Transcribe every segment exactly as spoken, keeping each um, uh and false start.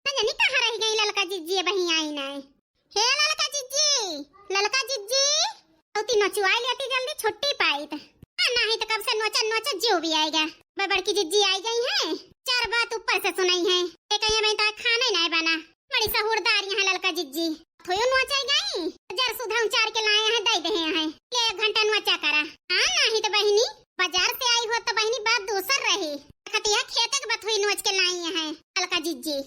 न जानी कहाँ रहि गई ललका जिज्जी, अबहीं आई नाहीं। हे ललका जिज्जी, ललका जिज्जी, अउती नोचवाइ लेती जल्दी छुट्टी पाइत। हाँ, नाहीं त कब से नोचत नोचत जिउ भी आइगा। ब-, बड़की जिज्जी आइ गई हैं, चार बात ऊपर से सुनइहैं। ए कहिहैं, "बहिनी, तोहैं खाना ही नाहीं बना।" बड़ी सहूरदार यहाँ ललका जिज्जी। थोयो नोचइ गई, जर सुधा उचार के लाए हैं, दइ देहे हैं। ले एक घंटा नोचा करा। हाँ, नाहीं त बहिनी, बजार से आई होत त बहिनी बात दूसर रही। खतिया खेते क बथुई नोच के लाई हैं ललका जिज्जी।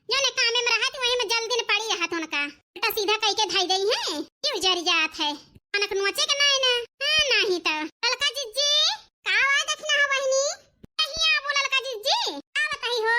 जउने कामे म रहत, वही म जल्दी न पड़ी रहत उनका। बेटा सीधा कइ के धइ देइहैं, क्यों जरि जात है। अनक नोचे के नाहीं ना। हाँ, नाहीं त। ललका जिज्जी, का आवाज देखना हो बहिनी? कहिया आबो ललका जिज्जी? का बताई हो?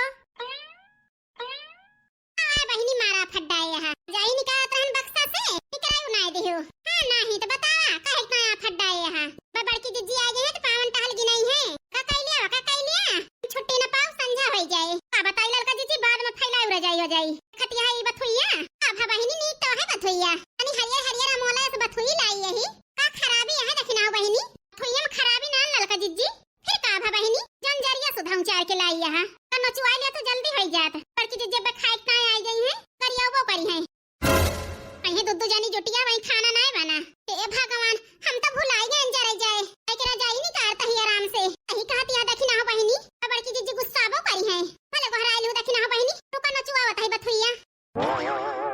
आए बहिनी मारा फड्डाए यहाँ। जाई निकालत रहन बक्सा से, निकराई उनाए देहो। हाँ, नाहीं त बतावा, काहे इतना यहाँ फड्डाए यहाँ? ब-, बड़की जिज्जी आ गई है त पावन टहल गिनइहैं। का कइ लिया, का कइ लिया? छुट्टी न पाओ, संझा होइ जाए। का बताई ललका जिज्जी, बाद म फैलाऊ रजाई हो जाई। खतिया है ई बथुइया। अब हा बहिनी नीक तो है बथुइया। तनी हरियर हरियर अमोला से बथुई लाई यही। का खराबी है दखिना हो बहिनी? बथुइया म खराबी ना ललका जिज्जी। फिर का भा बहिनी, जौन जरिया सुधा उचार के लाई यहाँ, त नोचवाइ लिया त जल्दी होइ जात। बड़की जिज्जी अब खाए के ताईं आइ गई हैं, करियउबो करिहैं। अइहैं दुद्दू जानी जुटिया, वहीं खाना नाहीं बना। हे भगवान, हम त भुलाइ गए जरे जाए। काहे के रजाई निकारत ही आराम से। अही कहत यहाँ दखिना हो बहिनी, त बड़की जिज्जी गुस्साबो करिहैं। भले गोहराइल हो दखिना हो बहिनी, रुका नोचवावत ही बथुइया।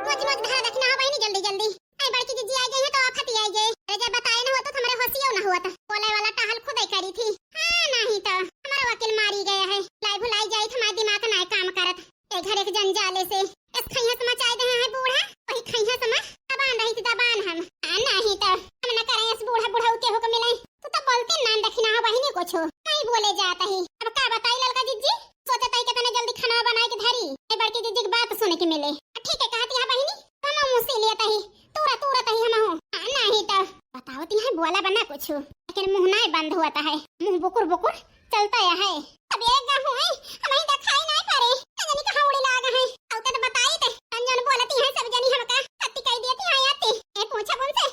मोच मोच धरा दखिना हो बहिनी, जल्दी जल्दी। आई बड़की जिज्जी आइ गई है त आफत ही आइ गए। अरे जब बताए न होत त हमरे होशियो न होत। बोले वाला टहल खुदइ करी थी। हाँ, नाहीं त हमारा वकील मारी गया है। लाई भुलाई जाई त हमार दिमाग नाहीं काम करत। ए घर एक जंजाले से। एस खइहस मचाइ देहे हैं बूढ़ा, वही खइहस म दबान रही थी, दबान हम। हाँ, नाहीं त हम न करें एस बूढ़ा बुढ़ऊ केहू क मिले। तू त बोलती ना दखिना हो बहिनी कुछू। नाहीं बोले जात ही। अब का बताई ललका जिज्जी? सोचत ही कितने जल्दी खाना बनाइ के धरी। ए बड़की जिज्जी क बात सुने के मिले। ठीक है, कहती है बहिनी, हम मुँह से लियत ही, तूरा, तूरत ही हमहू। हाँ, नाहीं त। बतावती है, बोला बना कुछू, लेकिन मुँह नाहीं बंद होत है, मुँह बुकुर बुकुर चलत है। अब एक गा हुए, हमहीं देखाई नाहीं परे, न जानी कहाँ उड़े लाग है। अउते त बताइत, जौन जौन बोलती है सब जनी हमका अति कइ देती है अति। ए पूछब उनसे,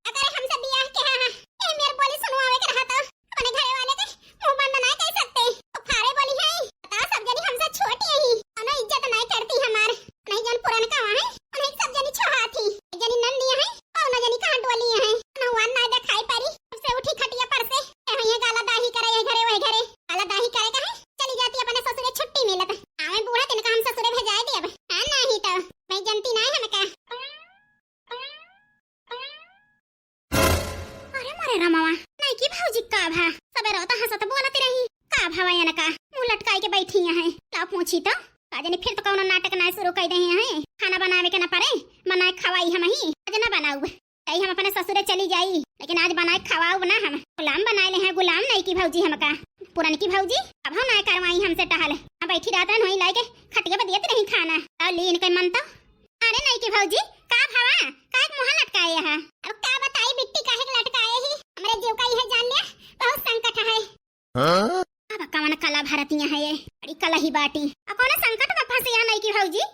अगर हमसे बियाह के हा, ए मेर बोली सुनवावे के रहा त अपने घरे वाले के मुँह बंद नाहीं कइ सकते। उखारे बोली है, बता सब जनी हमसे छोटी ही, कौनो इज्जत नाहीं करती हमार। नाहीं जौन पुरनका है, उन्हें सब जनी छोहात ही। एक जनी नंदी है, कौनो जनी कहाँ डोली है। नहुआन नाहीं देखाई परी, सबसे उठी खटिया पर से। ए हुइहैं गाला दाही करे, ए घरे, वह घरे। गाला दाही करे का है, चली जाती अपने ससुरे छुट्टी मिलत। आवे बूढ़ा तिनका हम ससुरे भेजाए देब। हाँ, नाहीं त मैं जनती नाहीं हमका। अरे मोरे रामवा, नइकी भौजी का भा? सबेरे त हँसत बोलत रही। का भवा एनका? मुँह लटकाइ के बैठी हैं। ला पूछी त। का जानी फिर त कौनो नाटक नाहीं शुरू कइ देहे हैं। खाना बनावे के न परे, बनाए खवाई हमहीं। आज न बनाउब। चाहे हम अपने ससुरे चली जाई, लेकिन आज बनाए खवाउब न हम। गुलाम बनाए लेहे हैं, गुलाम नइकी भौजी हमका। पुरनकी भौजी, अब हम नाहीं करवाई हमसे टहल। हाँ, बैठी रहत रहन, वहीं लाइके खटिया पर दियत रही खाना। अउ ली इनके मन त। अरे नइकी भौजी, का भवा? काहे के मुँह लटकाए हा? अब का बताई बिट्टी, काहे के लटकाए ही? हमरे जीव का इहे जान लिया, बहुत संकट है। हाँ? अब कवन कला भरतिया है ये? बड़ी कलही बाटी। अब कौन संकट में फँसी है नइकी भौजी?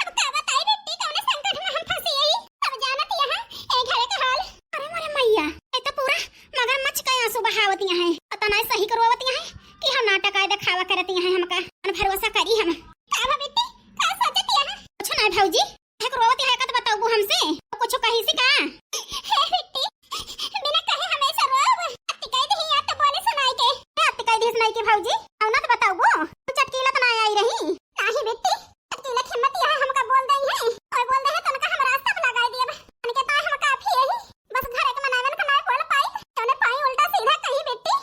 अब का बताई बिट्टी, कौन संकट में हम फँसी है? सब जानत यहाँ, ए घर के हाल। अरे मोरे मैया, ये तो पूरा मगरमच्छ का आंसू बहावतिया है। पता नाहीं सही करवावतिया है कि हम नाटक आए देखावा करतिया है हमका। कौन भरोसा करी हम? का भा बिट्टी, का सोचतिया है? कुछ नाहीं भौजी, एक रोवत है का त बताउबू हमसे? कुछ कही सी का? हे बिट्टी, बिना कहे हमेशा रोव। अति कह दही या त बोले सुनाई के। ए, अति कह दही सुनाई के भौजी? अउ ना त बताउबू। तू चटकीला त ना आई रही। नाही बिट्टी, चटकीला हिम्मत यह हमका बोल दई है। और बोल दे है तनका हम रास्ता पे लगाई दियब। तनके तो हम काफी यही। बस घरे के मनावन का ना बोल पाई। तने पाई उल्टा सीधा कही बिट्टी।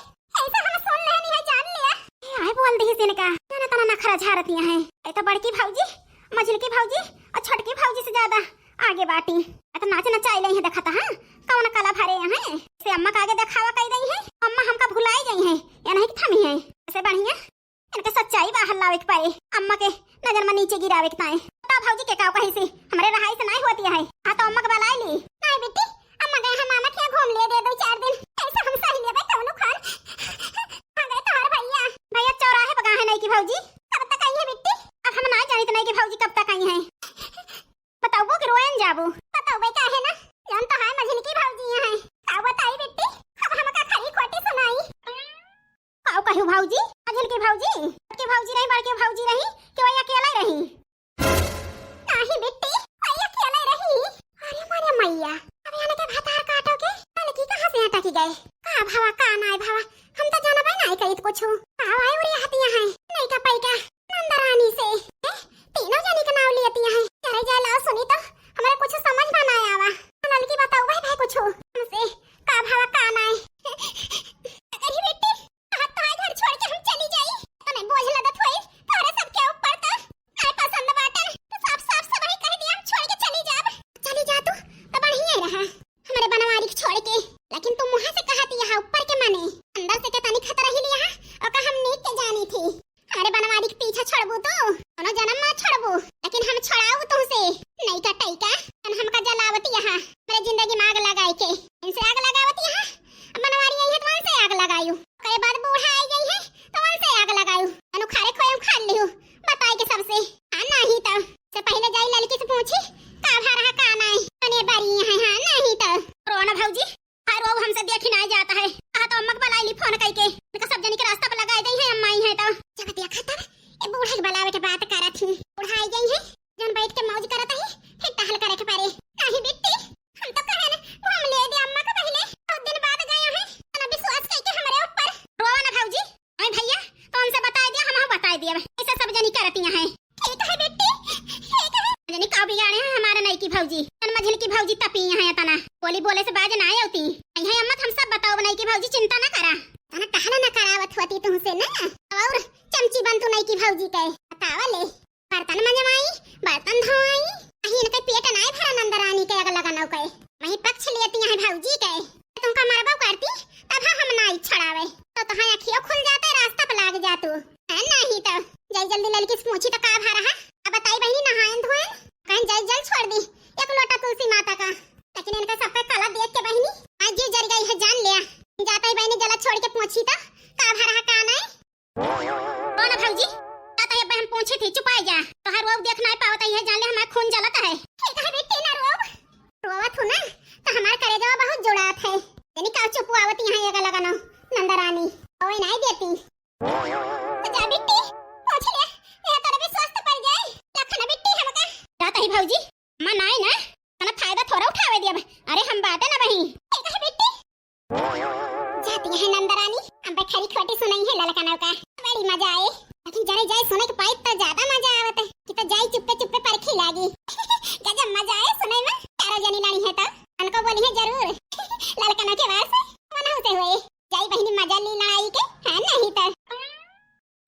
ऐसा हम सुन लेनी है, जान लिया। ए, आए बोल दही से इनका, जाना तना नखरा झारतिया है। ए तो बड़की भौजी, मझिलकी भौजी और छोटकी भौजी से ज्यादा आगे बाटी। ए तो नाच नचाई ले है, देखा था, हाँ? कौन कला भरे हैं? से अम्मा का आगे देखावा कई गई है, अम्मा हमका भुलाई गई है, या नहीं कि थमी है। ऐसे बढ़िया इनके सच्चाई बाहर लावे के पड़े, अम्मा के नजर में नीचे गिरावे के ताए। तो भौजी के काव कही से हमरे रहाई से नहीं होती है। हाँ तो अम्मा के बुलाई ली। नहीं बेटी, अम्मा गए हैं मामा के यहाँ घूम लिए दे दो चार दिन। ऐसा हम सही लेबे कौनो खान। आ गए तोहर भैया। भैया चौराहे पर कहाँ है नई की भौजी? कब तक आई है बिट्टी? अब हम ना जानित नई की भौजी कब तक आई है। बताओ कि रोयन जाबो? बताओ बे काहे ना? जान तो है मझिलकी भौजी यहाँ है। का बताई बिट्टी? अब हमका खरी खोटी सुनाई। काव कहू भौजी? मझिलकी भौजी, छोटकी भौजी रही, बड़की भौजी रही, कि वही अकेला रही? के। का भवा, का नाय भवा, हम तो जानबे नाय करित कुछु। का आए उरे हतिया है, नैका पैका नंदरानी से। ए, तीनों जनी के नाव लियतिया है। चले जाए लाओ सुनी तो, हमरे कुछ समझ में ना आवा। ललकी बताओ भाई, भाई कुछ हमसे, का भवा का नाय। अगर ही बेटी, हाथ तो घर छोड़ के हम चली जाई। तने बोझ लगत होई तोहरे सबके ऊपर तो। नाय पसंद बाटन तो साफ साफ सब ही कह दिया, हम छोड़ के चली जाब। चली जा तू, तो बढ़िया रहा। हमरे बनवारी के छोड़ के, लेकिन तू मुँह से कहत यहाँ ऊपर के माने, अंदर से के तनी खतरा ही लिया, ओका हम नीक के जानी थी। हमरे बनवारी के पीछा छोड़बू तू, कोनो जन्म ना छोड़बू, लेकिन हम छोड़ाऊ तुमसे। नैका टैका, तन हमका जलावत यहाँ, मेरे जिंदगी में आग लगाए के, इनसे आग लगावत यहाँ। अब बनवारी आई है तो उनसे आग लगायू, ओकरे बाद बूढ़ा आई गई है तो उनसे आग लगायू, अनु खारे खोए उखाड़ लिहू, बताए के सबसे। हाँ, नहीं तो से पहले जाई ललकी से पूछी, का भा रहा का नाय, कने बारी है। हाँ, नहीं तो। रोना भौजी, हर वो हमसे देखी ना जाता है। कहा तो अम्मा के बुलाई ली फोन करके, इनका सब जनी के रास्ता पर लगाए गई है, अम्मा आई है तो। जब देखा तब ये बूढ़ा के बुलावे के बात करत ही, बूढ़ा आई गई है, जन बैठ के मौज करत ही, फिर टहल करे के पड़े। नहीं बिट्टी, हम तो कहे ना, घूम ले दे अम्मा के पहले, बहुत दिन बाद गए हैं, इतना विश्वास करके हमरे ऊपर। रोवा ना भौजी, आई भैया, तो उनसे बताए दिया, हम बताए दिया, ऐसे सब जनी करतियां हैं। ठीक है बिट्टी, ठीक है। जनी का बिगाड़े हैं हमारे नई की भौजी, तन मझिल की भौजी तपी हैं तना, बोली बोले से बाज ना आवती। आई है अम्मा, हम सब बताओ नई की भौजी, चिंता ना करा। तना कहला ना करावत होती तुमसे ना, और चमची बन तू नई की भौजी के बतावा ले। बर्तन मंजवाई, बर्तन धोवाई, अही इनके पेट नाय भरा नंदरानी के अगला गनौ के। वही पक्ष लेती हैं भौजी के। तुमका मरबो करती, तब हम नाई छड़ावे। तो तहाँ अखियो खुल जाते, रास्ता पे लाग जातू। है नहीं तो। जाई जल्दी ललकी से पूछी तो का भा रहा। अब बताई बहिनी नहायन धोयन। कहन जाई जल छोड़ दी, एक लोटा तुलसी माता का। लेकिन इनका सबका कला देख के बहिनी, आज जी जर गई है जान लिया। जाता ही बहिनी जला छोड़ के पूछी तो का भा रहा का नाई। कौन है भौजी? का तो ये बहन पूछी थी, चुपाई जा। तोहर वो देख नाई पावत है, जान ले हमार खून जलत है। ठीक है बेटी, ना रो। रोवत हूँ ना, तो हमार करेजवा बहुत जुड़ात है। यानी का चुपवावत यहाँ ये गला गनो, नंदरानी, रोवे नाई देती। तो जा बेटी, पूछ ले, ये तोरे भी स्वस्थ पड़ जाए। लखन बेटी हमका। जाता ही भौजी, मैं नाई ना, तना फायदा थोड़ा उठावे दिया। अरे हम बाटे ना बही। ठीक है बेटी। जाती है नंदरानी, हम पे खरी खोटी सुनाई है ललका नौका। बड़ी मजा आए, लेकिन जरे जाए सुने के पाई तो ज्यादा मजा आवत है कि तो जाई चुप्पे चुप्पे परखी लागी। गजब मजा आए सुने में, चारों जनी लानी है तो उनको बोली है जरूर। ललका नौके वार से मना होते हुए जाई बहिनी मजा ली लड़ाई के, है नहीं तो।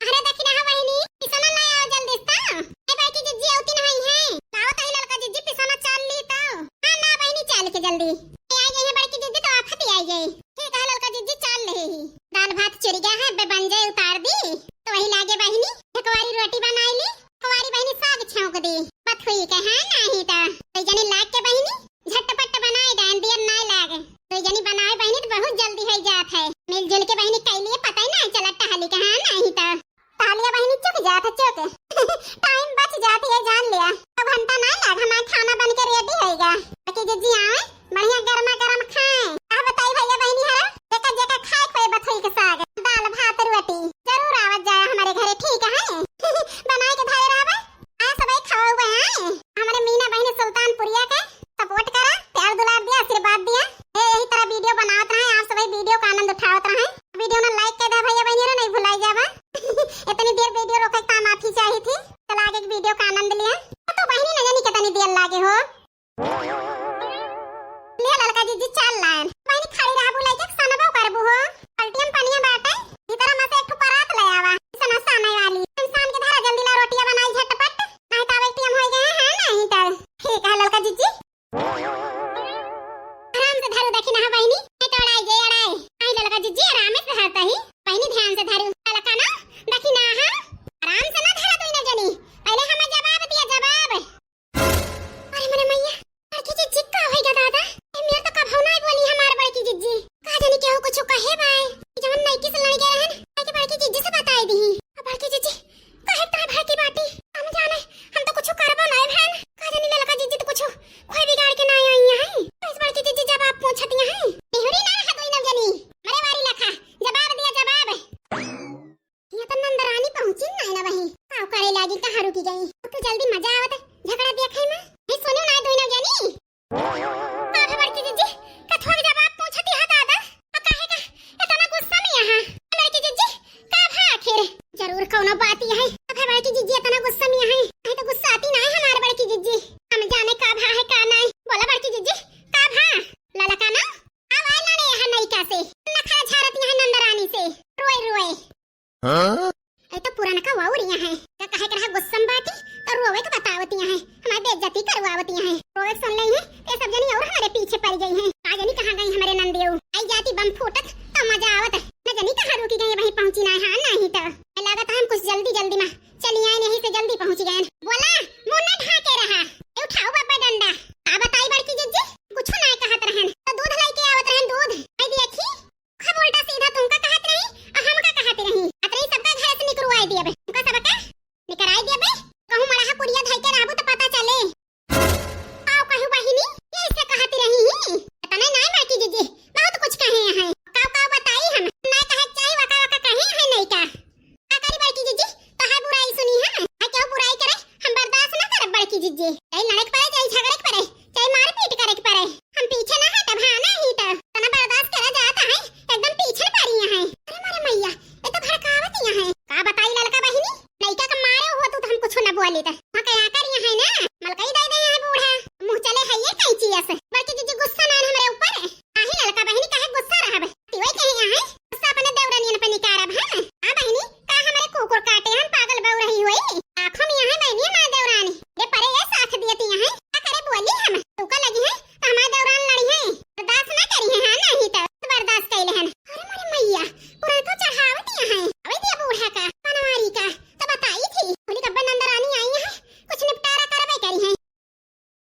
अरे देखी ना बहिनी, पिसना ले आओ जल्दी से तो। ए बड़की जिज्जी औती नहीं है। लाओ तई ललका जिज्जी पिसना चाल ली तो। हाँ ना बहिनी, चाल के जल्दी। ए आई गई है बड़की जिज्जी तो आफत ही आई गई। ठीक है ललका जिज्जी चाल ले ही। दाल भात चिर गया है, बे बन जाए उतार दी। तो वही लागे बहिनी, एक वारी रोटी बनाई ली, एक वारी बहिनी साग छौंक दी। बत हुई के है नहीं तो। तो जनी लाग के बहिनी, झटपट बनाए डाल दिया, नाय लाग। दो जनी बनाए बहिनी तो बहुत जल्दी हो जात है। मिलजुल के बहिनी कैलिए पता ही नहीं चला टहली के, हाँ नहीं तो। टहलिया बहिनी चुक जात है, चुक। टाइम बच जात है, जान लिया। दो घंटा नहीं लाग, हमारा खाना बन के रेडी होएगा। बाकी जिज्जी आवे, बढ़िया गर्मा गर्म खाए। कहा बताई भैया बहिनी हरा, जेका जेका खाए कोई बथुई के साग, दाल भात रोटी जरूर आवत जाए हमारे घरे, ठीक है? बनाए के धरे रहबे। आए सबे खाओ बे, आए। हमारे मीना बहिनी सुल्तान यहाँ है, हमारी बेइज्जती करवावत यहाँ है। रोवे सुन ले हैं, ते सब जनी और हमारे पीछे पड़ गई हैं। का जनी कहाँ गई हमारे नंदियो? आई जाती बम फूटत, तो मजा आवत। न जनी कहाँ रुकी गई, वहीं पहुँची ना है, हाँ, नहीं तो। लागत है हम कुछ जल्दी जल्दी में चली आए, यहीं से जल्दी पहुँच गए। बोला, मुँह न ढाके रहा। ए, उठाओ बाबा डंडा। का बताई बड़की जिज्जी, कुछ ना कहत रहन, तो दूध लेके आवत रहन, दूध। आई देखी, खूब उल्टा सीधा तुमका कहत रही, और हमका कहत रही। अतरे सबका घर से निकरवाई दिया बे। तुमका सबका निकराई दिया बे। कहूँ मड़हा कुड़िया धई के रहबू तो पता चले। काव कहू बहिनी, यही से कहत रही ही। इतने नाय बड़की जिज्जी, बहुत कुछ कहे हैं। काव काव बताई हम, ना कहे चाही, वका वका कहे हैं नहीं का। का करी बड़की जिज्जी, तोहार बुराई सुनी है, आ केहू बुराई करे, हम बर्दाश्त ना करब बड़की जिज्जी। यही लड़क